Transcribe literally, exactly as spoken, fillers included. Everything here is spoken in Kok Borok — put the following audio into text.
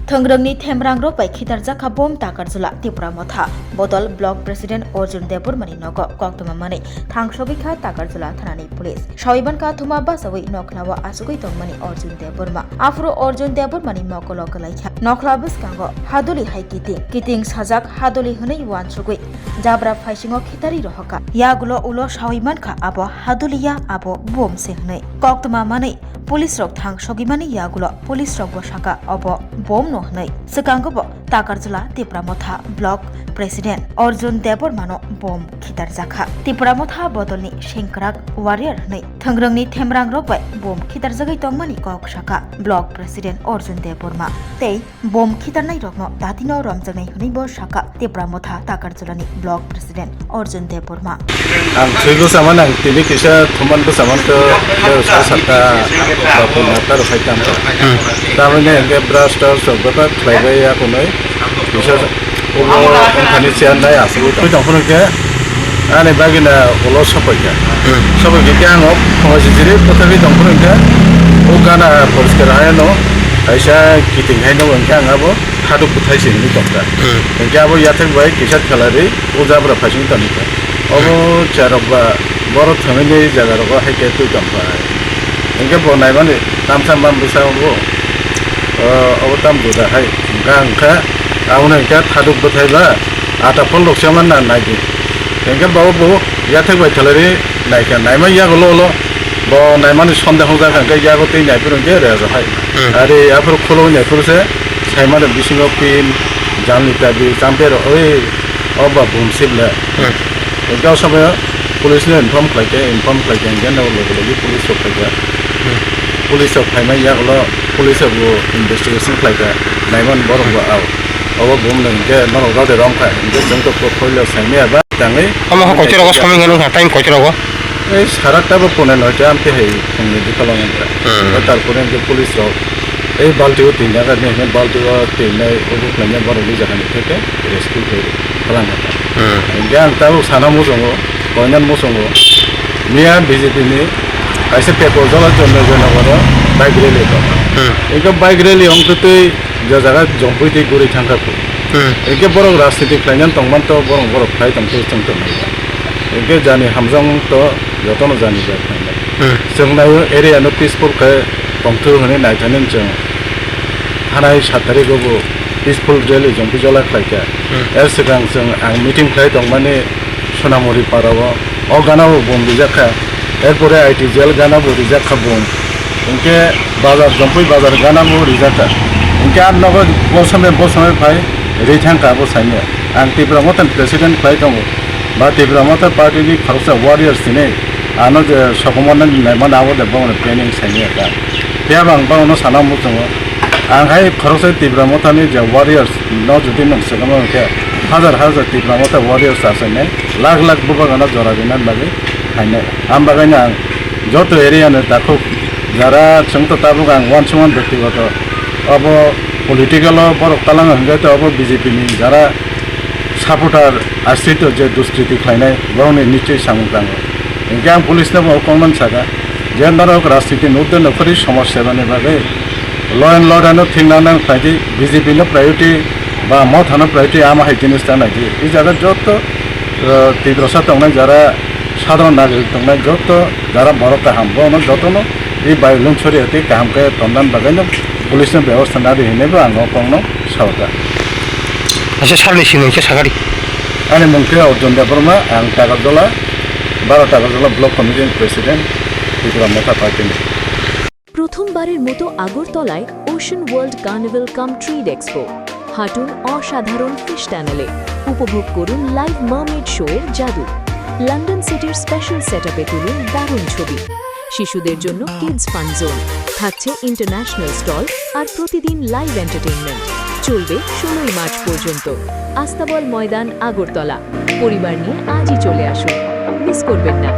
Thwngrwngni themrangrok bai khitarjakha bom Takarjula Tipra Motha. Bodol Block President Arjun Debbarmani nogo koktwma manwi thangsogwi kha Takarjula thanani police. Sawibankha thuma bachawi nokhlao achugwi tongmani Arjun Debbarma. Aphuru Arjun Debbarmani mokolo kwlaikha. Nokhla bwskango haduli hai kiting. Kiting sajak haduli hwnwi uansugwi jabra phaisingo khitari rohorkha. Yagulo ulo sawi mankha abo haduliya, abo bom se hwnwi. Koktwma manwi police rok thang sogimani yagulo police rok bo saka obo bom no hwnwi. Swkango bo Takarjula Tipra Motha Block President Arjun Debbarmano bom khitarjakha. Tipra Motha bodolni sengkrak warrior hwnwi thwngrwngni themrangrok bai bom khitarjagwi tongmani kok saka Block President Arjun Debbarma. Tei bom khitarnairokno datino romjaknai hwnwi bo saka Tipra Motha Takarjulani Block President Arjun Debbarma. Ang thwi bwsaman, ang tini kisa thuman bwsaman khe, khe sa sakta ba pungna ta rwphai tamo. Hmm. Tamoni hwnkhe brush trush rok bebak khlaibai ya kunui kisa obo wngthani chair nai asugwi tong. Twi tong phano khe ani bagina ulo sopaikha. Hmm. Sopaikha khe ang o phungo sijiri bwthagwi tong phano khe o gana poriskar haino kaisa kiting haino hwnkhe ang abo thaduk bwthai se hinwi tongkha. Hmm. Hwnkhe abo yathek bai kisa khelari o jabra phaising tongkha. Obo cherok ba borok thangwi jaga rogo hai khe twi tongkha. Hwnkhe bo naimani tamsa mam bwsa obo, o, obo tam juda hai hwnkha hwnkha. Aboni hwnkhe thaduk bwthai ba ata phol rok se man na nai di. Hwnkhe bo bo yathek bai khelari naikha, naima yago lo lo. Bo naimani sonde hwngjak hwnkhe yago tei naiphuru hwnkhe rejo hai. Hmm. Ari aphuru khulugwi naiphuru se saimano bisingo pin, janli tabi, champe rok, oi, o ba bum sibla. Hmm. Hwnkhe o somoyo police no inform khlaikhe, inform khlaikhe hwnkhe no logi logi police rok phaikha. Hmm. Police rok phaimani yagulo police rok bo investigation khlaikha, naimani borok bo hmm. Ao. Obo bum no hwnkhe norok rode romkha, hwnkhe chwng to portfolio saimaya ba tangwi. Omo ho kochor rogo somoi hwnwi wngkha, time kochor rogo. Ei sarakta bo pune noita amte hai phungni bwkhalong wngkha. Hmm. Tarpore hwnkhe police rok ei balti o twi nagar ni hwnkhe balti o twi nai obo khlainai borok ni jaga ni theke rescue khe phalang kha. Hmm. Hwnkhe ang tabuk sana muchungo, koinan muchungo, miya B J P ni kaisa petrol jala Chandrajanagar o bike rally tong. Hmm. Hwnkhe bike rally wngtwi twi je jaga jompui twi guri thangkha khu. Hmm. Hwnkhe borok rajniti khlainani tongman to borok borok khlai tongtwi chwng tongmani. Hwnkhe jani hamjakmung to jotono jani bai khlainai. Hmm. Chwng naio area no peaceful khe tongthwio hwnwi naithani chwng thanai sat tarikh o bo peaceful rally jompui jola khlaikha. Hmm. Er swkang chwng ang meeting khlai tongmani Sonamuri para o, o gana bo bom rijak kha. Erpore I T jail gana bo rijak kha bom. Hwnkhe bazar, jompui bazar gana bo rijak kha. Hwnkhe ar nogo bosome bosome phai ri thang kha bo saimya. Ang Tipra Motha ni president khlai tongo. Ba Tipra Motha party ni khoroksa warriors tini ano je sokomorna ni naimani abo de bono planning saimya kha. Phiya bo ang bono sana muchungo. Ang hai khoroksa Tipra Motha ni je warriors no jodi nwng swkangma hwnkhe hajar hajar Tipra Motha warriors achainai. Lakh lakh bubagrano jora rinani bagwi phainai. Ang bagwino ang joto area ni takhuk jara chwng to tabuk ang uansukmani byaktigoto obo political o borok talanga hwnkhe to obo B J P ni jara supporter ashrito je duskriti khlainai borokni nichoi samung tango. Hwnkhe ang police no bo kokno saka je norok rajniti ni udde nokori somaj sebani bagwi law and order no thik nang nang khlaidi, B J P no priority ba Motha no priority ama hai jinis ta naidi. I jaga joto uh, Tiprasa tongnai jara sadharan nagarik tongnai joto jara borok kaham bono jotono i bai lungsori ati kaham khe tondan bagwi no police no bebostha nadi hinwi bo ang o kokno saoka. Acha salni sini khe sakari. Ani mung khe Arjun Debbarma, ang Takarjala, baro Takarjala Block Committee ni President, Tipra Motha Party ni. প্রথমবারের মতো আগরতলায় ocean world carnival কাম trade expo. হাঁটুন অসাধারণ ফিশ টানেলে, উপভোগ করুন live mermaid show এর জাদু। লন্ডন সিটির স্পেশাল সেটআপে তুলুন দারুণ ছবি। শিশুদের জন্য কিডস ফান জোন, থাকছে ইন্টারন্যাশনাল স্টল আর প্রতিদিন লাইভ এন্টারটেইনমেন্ট। চলবে ষোলোই মার্চ পর্যন্ত। আস্তাবল ময়দান, আগরতলা। পরিবার নিয়ে আজই চলে আসুন, মিস করবেন না।